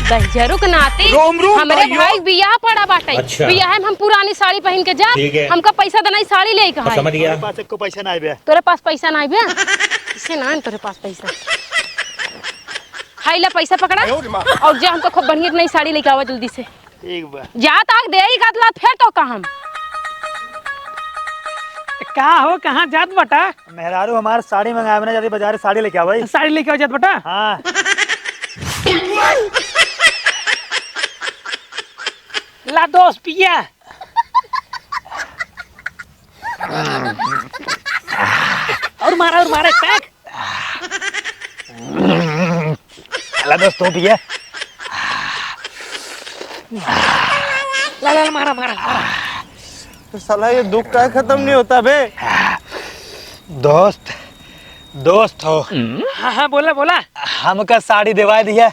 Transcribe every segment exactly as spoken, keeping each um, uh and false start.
दहिजरू के नाती रोम रोम हमरे भाइयों। भाई के बियाह पड़ा बाटे। अच्छा। बियाह में हम पुरानी साड़ी पहिन के जाब, ठीक है। हमका पैसा देना, ई साड़ी लेके हम आई। समझ गया। हमारे पास एको पैसा ना आइबे। तोरे पास पैसा ना आइबे? इसे ना आन तोरे पास पैसा। हाई ला पैसा पकड़ा आयो रे माँ। और जा हमका खूब बढ़िया नई साड़ी लेके आवा जल्दी से। ठीक बा। जा ताक दे ही का, फेर तो का हम। का हो, कहाँ जात बटा? मेहरारू हमार साड़ी मंगावे ना जाती, बाजार साड़ी लेके आवे। साड़ी लेके आवे जात बटा? हाँ। ला दोस्त पिया। और मारा, और मारा एक पैक। ला दोस्त, तू पिया। ला, ला, ला, मारा, मारा, मारा। तो साला ये दुख का खत्म नहीं होता बे? दोस्त, दोस्त हो। हाँ, हाँ, बोला, बोला। हमका साड़ी दिवाई दिया,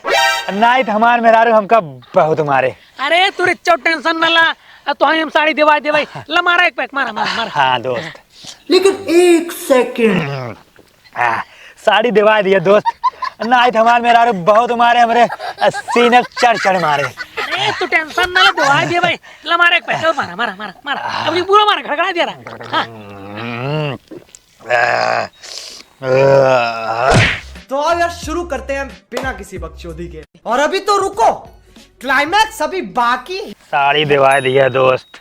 नाहीं तो हमार मेहरारू हमका बहुत मारे। अरे, तू रे चौ टेंशन ना ला, अब तो हम साड़ी दिवाई देवाई। ला, मारा एक पैक, मारा, मारा, मारा। हाँ, दोस्त। लेकिन एक सेकंड। आ, साड़ी दिवाई दिया दोस्त, नाहीं तो हमार मेहरारू बहुत मारे हमरे, आ, सीने चढ़ चढ़ मारे। अरे, तू टेंशन ना ले, दिवाई दिया भाई। ला, मारा एक पैक, मारा, मारा, मारा, मारा। अब ये पूरा मारा, खड़खड़ा दिया रहा। हाँ। हम्म। आ, आ। तो आओ यार, शुरू करते हैं बिना किसी बकचोदी के। और अभी तो रुको, क्लाइमैक्स अभी बाकी है। साड़ी दिवाई दिया दोस्त,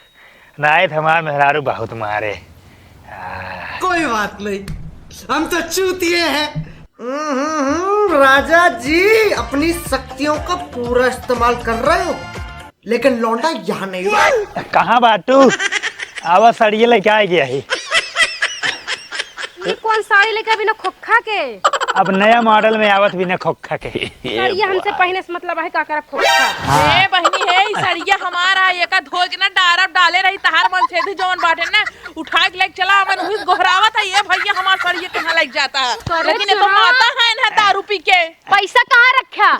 नाहीं तो हमार मेहरारू बहुत मारे। आ। कोई बात नहीं, हम तो चूतिए हैं। हम्म, हम्म, हम्म, राजा जी अपनी शक्तियों का पूरा इस्तेमाल कर रहे हो, लेकिन लौंडा यहाँ नहीं हुआ। कहाँ बाटू? आवा, साड़िए लेके आए गया ही। ये कौन साड़ी लेके अभी ना खोखा के? अब नया मॉडल में आवत भी ना खोखा के। साड़िया हमसे पहने से मतलब है का करब खोखा? हाँ। ए बहिनी हे, ई साड़िया हमार है, एका धो के ना डारब डाले रही, तहार मन से भी जौन बाटे ना, उठा के लेके चला, हमन उहिस गोहरावत है, "ये भैया हमार साड़िया कहाँ लेके जाता है?" करे लेकिन ये तो चुरा। माता है ना दारू पी के। पैसा कहाँ रखा?